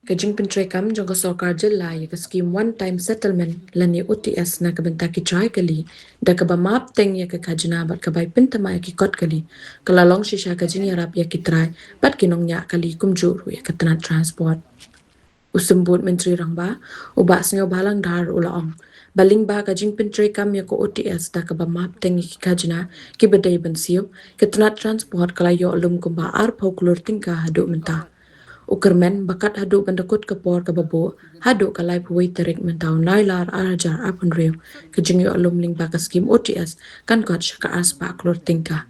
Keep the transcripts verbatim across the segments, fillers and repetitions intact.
Ka jingpyntreikam jong ka sorkar jylla ïa ka skim One Time Settlement lane O T S na ka bynta ki trai kali, da kaba map teng ïa ka khajna bad ka bai pynthymmai ïa ki kot kali, ka la long shisha ka jingïarap ïa ki trai bad ki nongñiah kali kumjuh ruh ïa ka tnat transport. U Symbud Myntri Rangbah, u Bah Sniawbhalang Dhar, u la ong ba lyngba ka jingpyntreikam ïa ka O T S da kaba map teng ïa ki khajna kiba dei ban siew, ka tnat transport ka la ïoh lum kumba arphew klur tyngka haduh mynta. U kyrmen ba kat haduh ban da kut ka por kaba buh, haduh ka laiphew wei tarik mynta u Nailar ar hajar arphew hynriew, ka jingïoh lum lyngba ka skim O T S kan kot sha ka arspah klur tyngka.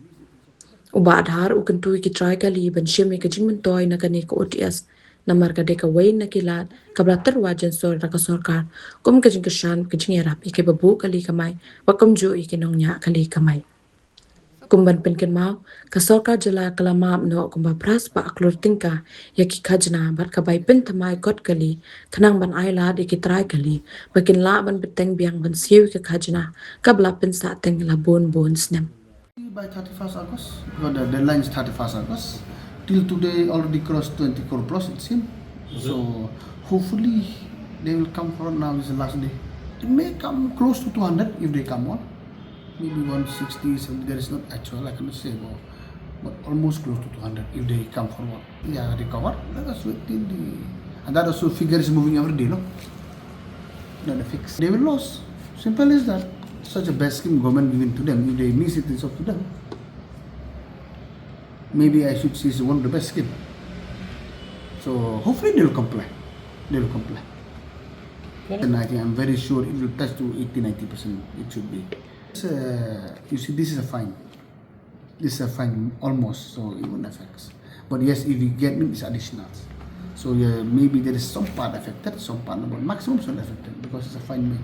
U Bah Dhar u kyntu ïa ki trai kali ban shim ïa ka jingmyntoi na kane ka O T S, namar ka dei kawei na ki lad kaba la tyrwa jynsor da ka sorkar kum ka jingkyrshan, ka jingïarap ïa kiba buh kali kamai bad kumjuh ïa ki nongñiah kali kamai. Kum ban pynkynmaw, ka sorkar jylla ka la map noh kumba phra spah klur tyngka ïa ki khajna bad ka bai pynthymmai kot kali, khnang ban ai lad ïa ki trai kali ba kin lah ban bteng biang ban siew ïa ka khajna kaba la pynsah teng la bun bun snem. By thirty-first August, because the deadline is thirty-first August. Till today, already crossed twenty crore plus, it seems. So, hopefully, they will come forward. Now is the last day. It may come close to two hundred if they come on. Maybe one sixty, seventy, that is not actual, I cannot say about, but almost close to two hundred if they come forward. Yeah, recover. Let us wait till the, and that also figure is moving every day, no? Not a fix. They will lose. Simple as that. Such a best scheme government giving to them. If they miss it, it's up to them. Maybe I should say it's one of the best scheme. So hopefully they will comply. They will comply. And I think I'm very sure it will touch to eighty, ninety percent. It should be. It's a, you see, this is a fine. This is a fine almost, so it won't affect. But yes, if we get it, it's additional. So yeah, maybe there is some part affected, some part not, but maximum is not affected because it's a fine.